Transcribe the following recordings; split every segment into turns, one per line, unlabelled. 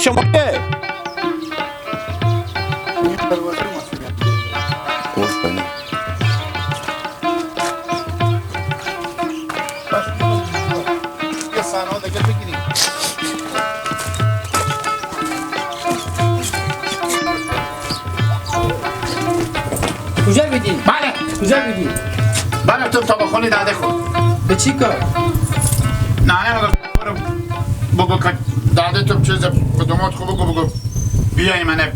شما
کجا بیدی؟
بله
کجا بیدی؟
بله تو تا بخونی داده خود
به چی کار؟
نه نه برو بگو که داده تو چیز به دومات خوب بگو بگو بیای منه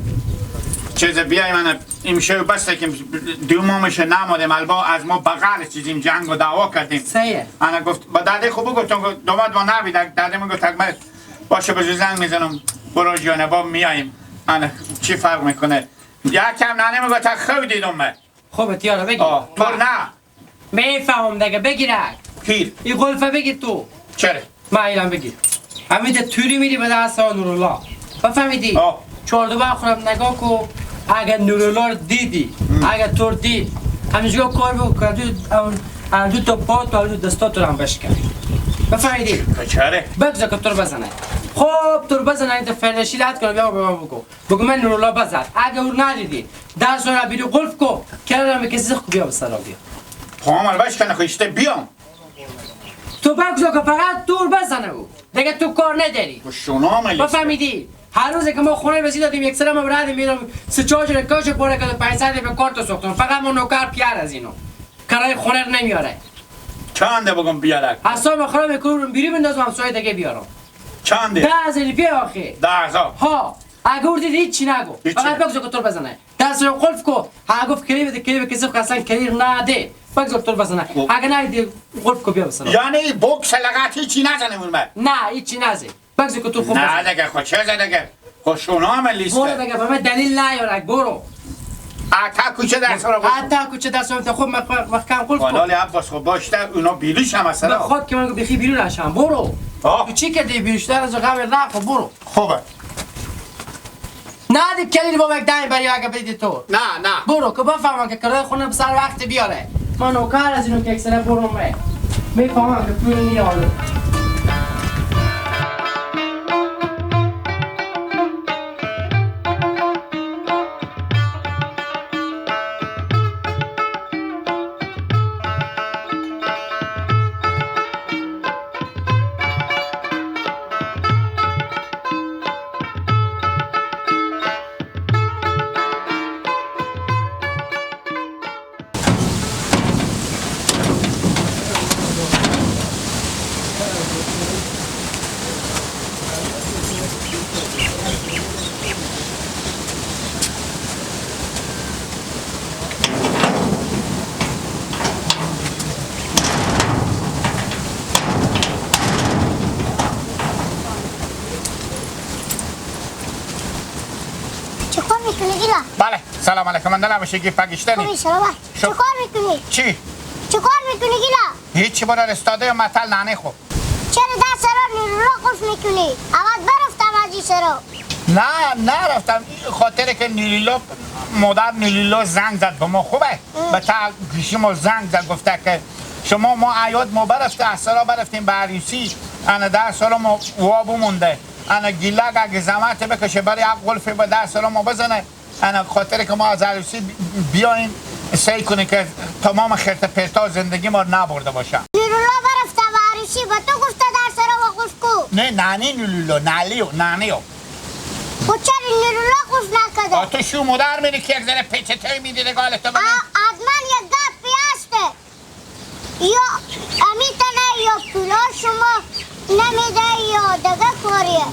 چیز بیای منه امشب بسته که دو ماه میشه نمادیم البا از ما بغل چیزیم جنگ و دعوا کردیم
سیه
انا گفت با داده خوب بگو تو دومات ما نبید داده من گفت باشه به زنگ میزنم برو جانه با میایم انا چی فرق میکنه یکم ننه میگه تا خوب دیدم من
خوبه تیاره بگیر
تو نه
میفهمم دیگه بگیرک
کیر
این قلفه بگیر تو
چرا؟
من ایران بگیر همین توری میری به دست نورالله بفهمیدی؟ چهار دو بخورم نگاه کو اگر نورالله رو دیدی اگر تو رو دید همینجا کار بکن که دو تا پا تو دو دستا تو هم بشکن بفهمیدی؟
چرا؟
بگذار که تو رو بزنه خب تو رو بزنه این فرنشی لحد کنه بیا به من بگو بگو من نورالله بزد اگر او ندیدی درس رو بیرو قلف کو کنارم کسی خب بیا به سلام بیا
پاهم رو بشکنه خب بیام
تو بگذار که فقط دور بزنه او دیگه تو کار نداری بفهمیدی هر روز که ما خونه بسی دادیم یک سر ما برادیم میرم سه چهار جور کاش پره کرد 500 به کارت سوختم فقط ما نوکر پیار از اینو کرای خونه رو نمیاره
چنده بگم بیارک
اصلا خراب میکنم بیری بندازم همسایه دیگه بیارم
چنده
10,000 روپیه آخه
10,000
ها اگر دیدی هیچی نگو فقط بگذار که تو بزنه دست رو قلف کو ها گفت کلی بده کلی کسی اصلا کلی نده بگذار تو بزنه اگر ندیدی قلف کو بیا بزنه
یعنی بوکس لغت هیچی نزنه اون من
نه هیچی نزه بگذار که تو خوب
نه دیگه خود چه زده دیگه خود شونا هم لیسته
برو دیگه به من دلیل نیارک برو
عطا کوچه دست رو
عطا کوچه دست رو خوب محکم قلف کو
حالا عباس خب باشه اونا بیلوش هم مثلا
خود که من بخی بیرون نشم برو تو چی کردی بیشتر از غم نه خب برو
خوبه
نه دی کلید با یک دمی بری اگه بدی تو
نه نه
برو که بفهمم که کرای خونه به سر وقت بیاره من نوکر از اینو که اکثر برو میفهمم که پول نیاره
بله سلام علیکم من دلم شگی پگشتنی
چه کار میکنی؟
چی؟
چه کار میکنی گیلا؟
هیچی برای استاده یا مطل ننه خوب
چرا دست را نورالله قلف میکنی؟ اول برفتم از این سرا
نه نرفتم خاطر که نیلیلا مادر نیلیلا زنگ زد به ما خوبه به تا گوشی ما زنگ زد گفته که شما ما عیاد ما برفته از سرا برفتیم به عروسی انا ده سرا ما وابو مونده انا گیلک اگه زحمت بکشه برای یک قلف به ده سرا ما بزنه انا خاطر که ما از عروسی بیایم سعی کنه که تمام خرت پرتا زندگی ما رو نبرده باشه
نورالله برفته به عروسی به تو گفته در سرا و قلف کو
نه نانی نورالله نالیو نانیو
خود چرا نورالله قلف نکرده
تو شو مادر میری که یک ذره پیچته میدی نگاه تو
از من یک گپی هسته یا امیتنه یا پولا شما نمیده یا دیگه کاریه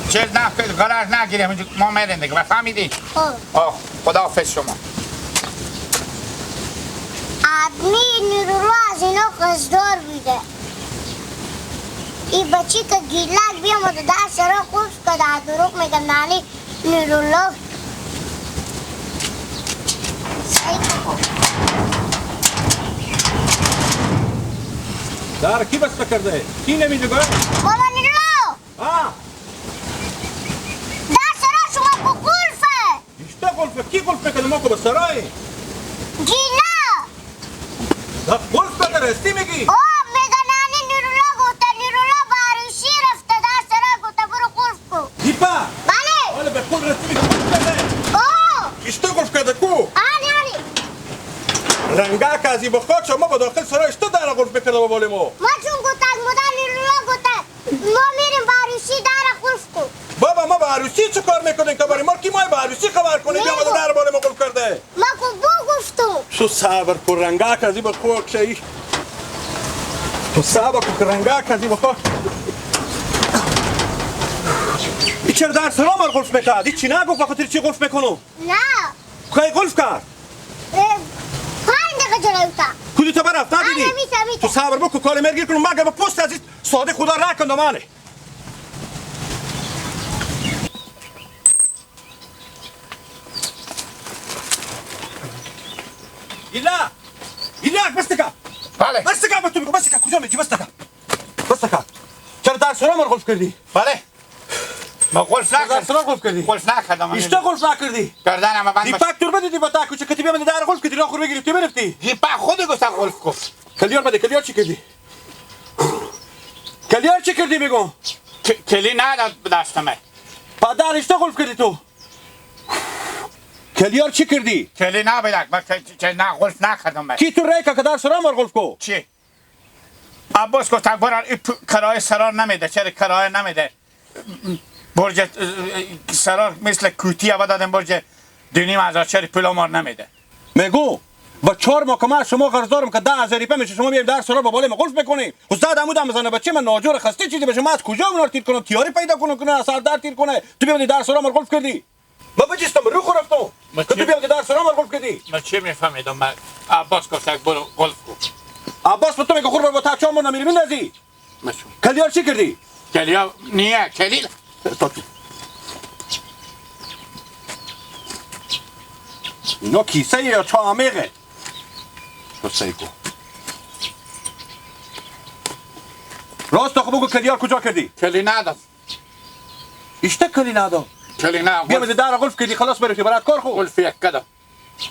چیز نه غرض نگیریم ما میریم دیگه بفهمیدی؟ آه خداحافظ شما
آدمی نورالله از اینا قصدار بوده این بچه که گیلک بیامد در سرا خوش کرده دروغ میگم نانی نورالله
در کی بسته کرده؟ کی نمیده گوه؟
بابا نورالله
آه
در سرا شما با قلفه
ایشتا قلفه کی قلفه کرده ما که به سرای
گیلا
در قلفه در هستی میگی؟
آه میگه نانی نورالله گفته نورالله به عروسی رفته در سرا گفته برو قلف کو
دیپا اشته قلف کرده کو؟
آره آره
رنگک از این بخاک شما با داخل سرای اشته در قلف میکرده با بال ما.
ما چون گفتک مادر نیرولا گفتک ما میریم با عروسی در قلف کن.
بابا ما با عروسی چه کار میکنیم که برای ما کی ما با عروسی خبر کنیم؟ بیا ما در بال ما قلف کرده.
ما کو بو گفتم.
شو صبر کن رنگک از این بخاک شی. تو صبر کن رنگک از این بخاک. این چرا در سلام بر قلف میکرد؟ این چی نگفت بخاطر چی قلف میکنم؟
نه.
کی قلف کرد؟
5 دقیقه جلوتر.
کدی تا برفت ندیدی؟ تو صبر بکن کار مرگیر کنم مگر به پست عزیز ساده خدا را کن منه. ایلا ایلا بس تکا.
بله.
بس تکا به تو میگم بس تکا کجا میجی بس تکا. بس تکا. چرا در سلام بر قلف کردی؟
بله. ما قلف نکردم.
قلف کردی؟
قلف نکردم.
اشته قلف نکردی؟
کردنم بند.
دیپک تور بدیدی با تا کوچه کتی بیام در قلف کردی راه خور بگیری برفتی.
دیپک خود گفتن قلف کن.
کلیار بده کلیار چی کردی؟ کلیار چی کردی میگم؟
کلی نداد دستم.
پدر اشته قلف کردی تو. کلیار چی کردی؟
کلی نه بدک من نه قلف نکردم.
کی تو ریکا که در سرام قلف کو؟
چی؟ عباس گفت برار کرایه سرار نمیده. چرا کرایه نمیده؟ برج سرار مثل کوتی ها دادم برج 2,500 چرا پول ما نمیده.
میگو با 4 ماه که من شما قرض دارم که 10,000 روپیه میشه شما میایم در سرار با بالای ما قلف میکنیم. استاد عمود هم میزنه بچه من ناجور خسته چیزی بشه من از کجا اونا رو تیر کنم؟ تیاری پیدا کنم کنه سر در تیر کنه. تو بیام در سرار ما قلف کردی. ما بجستم رو خورفتم. تو بیام در سرار ما قلف کردی.
من چه میفهمیدم؟ من عباس گفت برو قلف کن.
عباس به تو میگه خور با تا چون نمیری میندازی. کلیار چی کردی؟
کلیار نیه کلی
اینا کیسه یا چا عمیقه؟ تو سعی کن راست آخه بگو کلیار کجا کردی؟
کلی نداد.
اشته کلی نداد؟
کلی نه
بیا بده در قلف کردی خلاص برفتی برات کار خو
قلف یک کدم.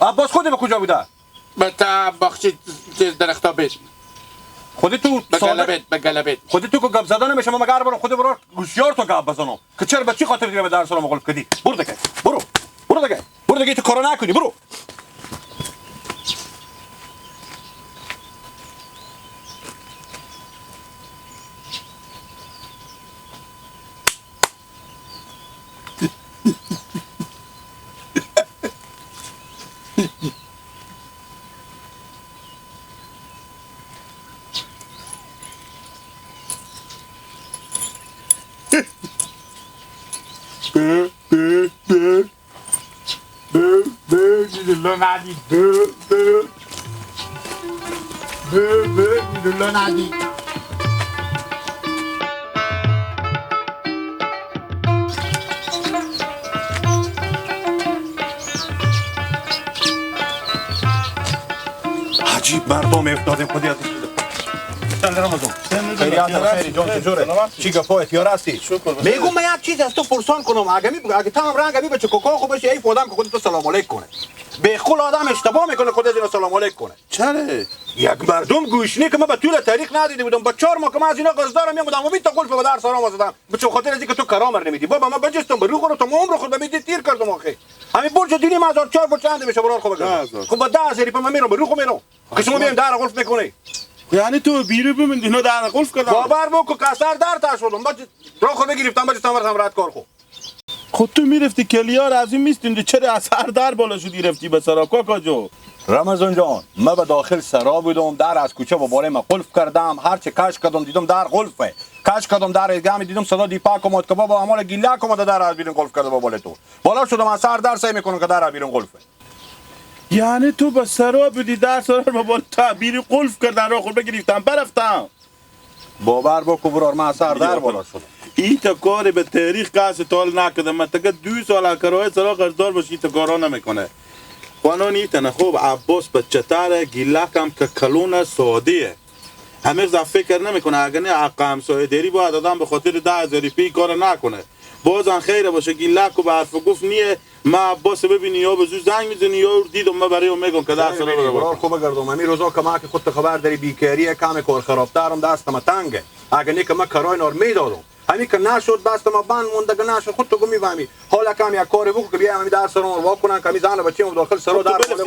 عباس خودی به کجا بوده؟
به تا باغچه درختا بید
خودی تو
به گلبید
خودی تو که گپ زدن نمیشه. من مگر برم خودی برو گوشیار تو گپ بزنم که چرا به چی خاطر دیگه به در سلام قلف کردی؟ برو دیگه برو برو دیگه برو دیگه تو کارو نکنی برو. عجیب مردم افتادیم خودی از رمضان. خیلی جان چجوره؟ چی گپایت یار هستی؟ میگم من یک چیز از تو پرسان کنم اگه تمام رنگ امی بچه کوکا خو بشه ای آدم که خودت سلام علیک کنه. به خول آدم اشتباه میکنه خود از اینا سلام علیک کنه.
چرا؟
یک مردم گوشنی که من به طول تاریخ ندیده بودم. با 4 ماه که من از اینا قرض دارم میام بودم تا قلف به در سلام زدم. به چه خاطر از اینکه تو کرامر نمیدی. بابا من بجستم به رو خورم تو عمر خود به تیر کردم آخه. همین برج دینی من 1004 برج چند میشه برار خو بگم. خب با 10,000 روپیه من میرم به رو خو میرم. که شما میام در قلف میکنی.
یعنی تو بیرو بموندی اینا در قلف کردن.
باور بکن کسر در تا شدم. با راه خود بگرفتم با تمام رات کار خو.
خود تو میرفتی کلیار از این میستوندی چرا از هر در بالا شدی رفتی به سرا کاکا جو؟
رمضان جان من به داخل سرا بودم در از کوچه با بالای من قلف کردم هرچه کش کردم دیدم در قلفه کش کردم در گام دیدم صدا دیپاک اومد که بابا امال گیله اومد در از بیرون قلف کرده با بالای تو بالا شدم از سر در سعی میکنم که در از بیرون قلفه.
یعنی تو به سرا بودی در سرا با بالا تا بیرون قلف کردن را خود بگرفتم برفتم.
باور بکن برار من از سر در بالا شدم.
این تا کار به تاریخ کس تال نکردم من تا 2 سال کرایه سرا قرضدار باشی تا کارا نمیکنه. قانون ایتنه خوب عباس بچه تره گیلک هم که کلون ساده همه فکر نمیکنه اگه نه حق همسایه داری باید آدم به خاطر 10,000 روپیه کار نکنه. بازم خیره باشه گیلک و به حرف گفت نیه ما عباس ببینی یا به زود زنگ میزنی یا دیدم من برای اون میگم که 10 سال برو.
خوب بگردم همین روزا که ما که خودت خبر داری بیکاریه کم کار خرابترم دستم تنگه اگه نه که من کرای نار میدادم. همین که نشد بس ما بند مونده که نشد خود تو گم میفهمی. حالا کم یک کاری بکن که بیایم همین در سرا وا کنن که همین زن بچه‌م داخل سرا در قلف.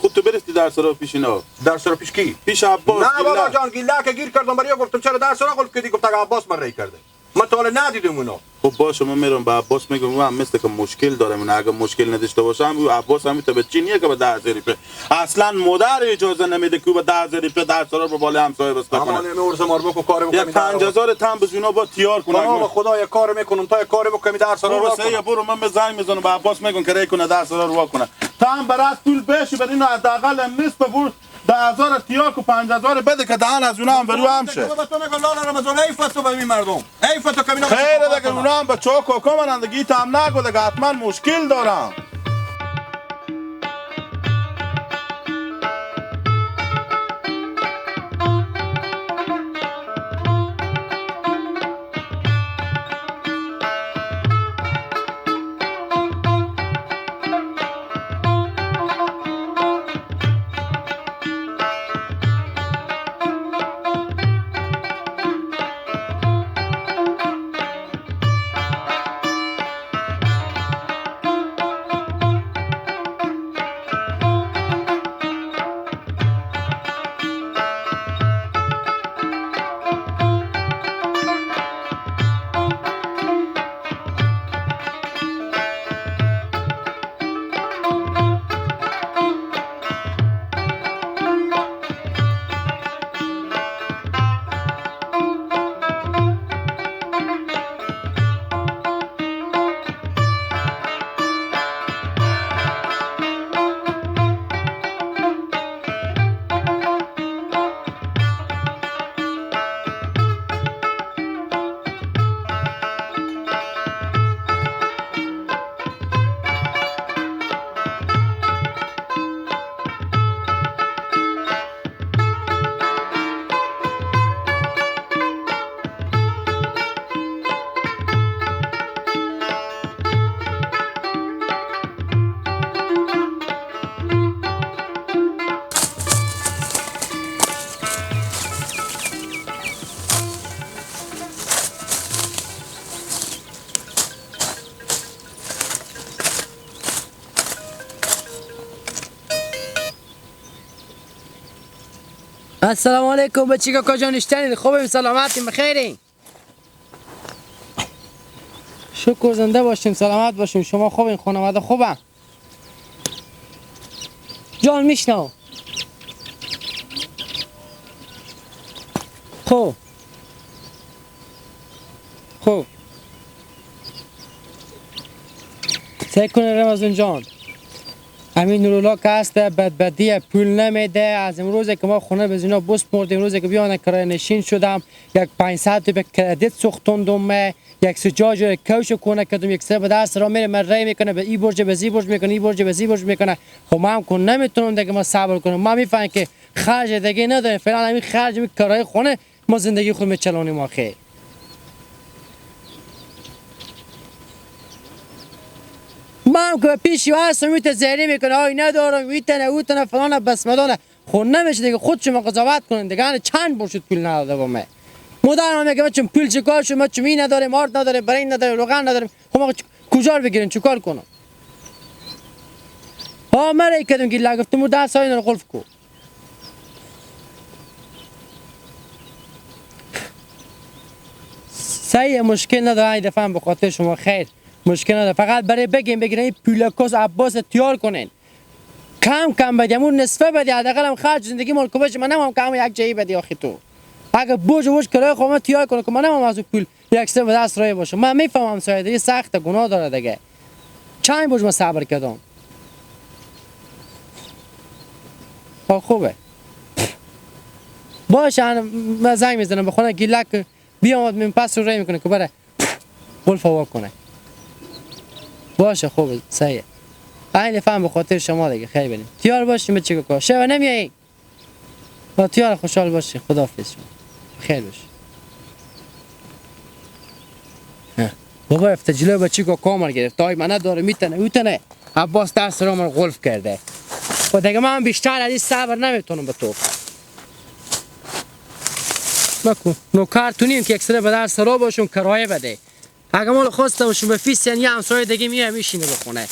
خود تو برستی در سرا پیش اینا.
در سرا پیش کی؟
پیش عباس.
نه بابا جان گیله که گیر کردم برای گفتم چرا در سرا قلف کردی؟ گفت عباس من ری کرده. من تا حالا ندیدم اونا.
خب باشه من میرم به عباس میگم من مثل که مشکل دارم، اون اگه مشکل نداشته باشم او عباس هم تا به چی نیه که به 10,000 روپیه اصلا مادر اجازه نمیده که به 10,000 روپیه در سرا به بالای همسایه بسته کنه.
امان میورس مار بکو کار بکنم.
5000 تام به اینا با تیار کنه.
بابا خدا یه کار میکنم تا یه کار بکنم در سرا رو.
برو برو من زنگ میزنم به عباس میگم که ری کنه در سرا رو کنه. تا هم برات پول بشه بر اینو حداقل نصف برو 10,000 تیار کو 5,000 بده که دهن از اونا هم برو هم شه.
بابا تو میگم لالا رمضان ای فتو به این مردم. ای فتو که اینا
خیر دیگه اونا هم بچا کاکا منن دیگه تا هم نگو دیگه حتما مشکل دارم.
السلام علیکم بچی کاکا جان، اشتنید خوبیم؟ سلامتیم؟ بخیرین؟ شکر زنده باشیم، سلامت باشیم. شما خوبین؟ خانواده خوبم؟ جان میشنو. خوب خوب سعی کنه رمضان جان، همین نورالله که هست بدبدی پول نمیده. از امروز که ما خونه به زینا بس مردیم، امروز که بیان کرایه نشین شدم، یک 500 به کردیت سوختوندم، یک سجاج کوش کنه کردم، یک سه به دست را میره من رای میکنه به ای برج به زی برج میکنه، ای برج به زی برج میکنه. خب ما هم کن نمیتونم دیگه، ما صبر کنم. ما میفهمیم که خرج دیگه نداریم، فعلا همین خرج می کرایه خونه ما زندگی خود میچلونیم. آخه ما هم که پیشی هستم میت زهری میکنه، آی ندارم ویتنه اوتنه فلان بسمدانه. خب نمیشه دیگه، خود شما قضاوت کنین دیگه. چند بار شد پول نداده با من. مادرم میگه ما چون پول چیکار شد، ما چون این نداریم، آرد نداریم، برنج نداریم، روغن نداریم. خب ما کجا رو بگیریم، چیکار کنم؟ ها من ای کردم که گفتم و 10 سال رو قلف کو. صحیح مشکل نداره، این دفعه به خاطر شما خیر مشکل نداره. فقط برای بگیم بگیرین این پولاکوس عباس تیار کنین، کم کم بدیم، اون نصفه بدی، حداقل هم خرج زندگی مال کو بشه. من نمام که هم یک جایی بدی. آخی تو اگه بوج بوج کرایه خو من تیار کنه که من نمام از پول یک سه به دست رای باشه. من میفهمم سایه دیگه سخته، گناه داره دیگه. چند بوج من صبر کردم. خوبه باشه، من زنگ میزنم به خونه گیلک بیام من پس رو رای میکنه که بره قلف وا کنه. باشه خوبه صحیح. این فهم به خاطر شما دیگه. خیلی بریم تیار باشیم. به چیکار کار شب نمیایی با تیار خوشحال باشی. خداحافظ شما، خیر باش. بابا افته جلو بچی که کامل گرفت. آی من نداره میتنه اوتنه عباس دست رو من قلف کرده. و دیگه من بیشتر از این صبر نمیتونم به تو. مکو نوکر تو نیم که اکثر به در سرا باشون کرایه بده. اگه مال خواسته باشون به فیس یعنی همسایه دیگه میه میشینه بخونه.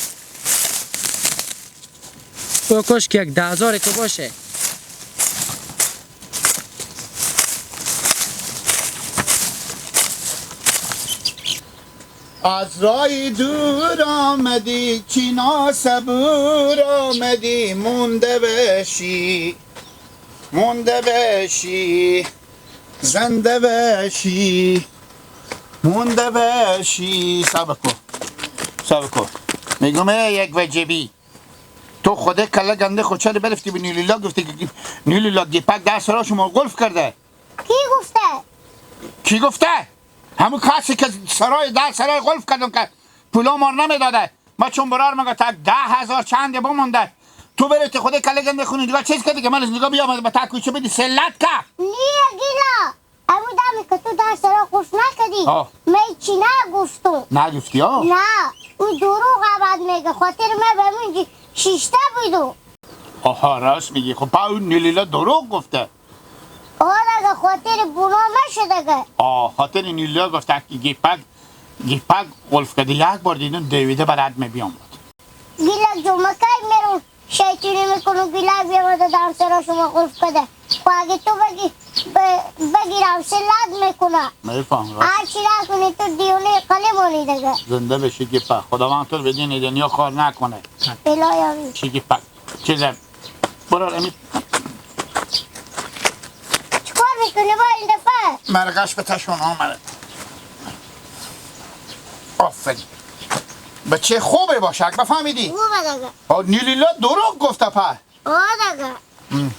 تو کاش که یک 10,000 که باشه.
از رای دور آمدی چی ناسبور آمدی، مونده بشی مونده بشی زنده بشی مونده بشی. صبر کن صبر کن، میگم یک وجبی تو خوده کله گنده خوچه برفتی به نیلیلا گفتی که نیلیلا گیپک در سرا شما قلف کرده.
کی گفته؟
کی گفته؟ همون کسی که سرای در سرای قلف کردم که پولا مار نمیداده. ما چون برار مگه تا 10,000 چند بمونده تو برفتی خوده کله گنده خونی دیگه چیز کردی که من از نگاه بیامد به تا کوچه بدی سلت که
نیه گیلا امو دمی که تو در سرا قلف نکردی من چی نگفتم.
نگفتی ها؟
نه او دروغ عبد میگه، خاطر من به من شیشته بودم.
آها راست میگی. خب پا اون نیلیلا دروغ گفته.
آه دیگه خاطر بونا مشه دیگه.
آه خاطر نیلیلا گفته که گیپک قلف کرده. یک بار دیدم دیویده برات میبیام بود.
گیلک جو مکی میرم شیطونی میکنم گیلک بیامده دم سرا شما قلف کرده. خب اگه تو بگی بگیرم سلات میکنه.
میفهم.
هر چی نکنی تو دیونه قلمونی دیگه.
زنده بشی گیپک، خداوند تو رو بدین دنیا کار نکنه.
الهی آمین.
چی گیپک چیزم برو امی
چیکار میکنی با این دفعه؟
مرغش به تشون آمده. آفرین بچه خوبه باشه بفهمیدی؟
خوبه دیگه.
نیلیلا دروغ گفته په.
آه دیگه.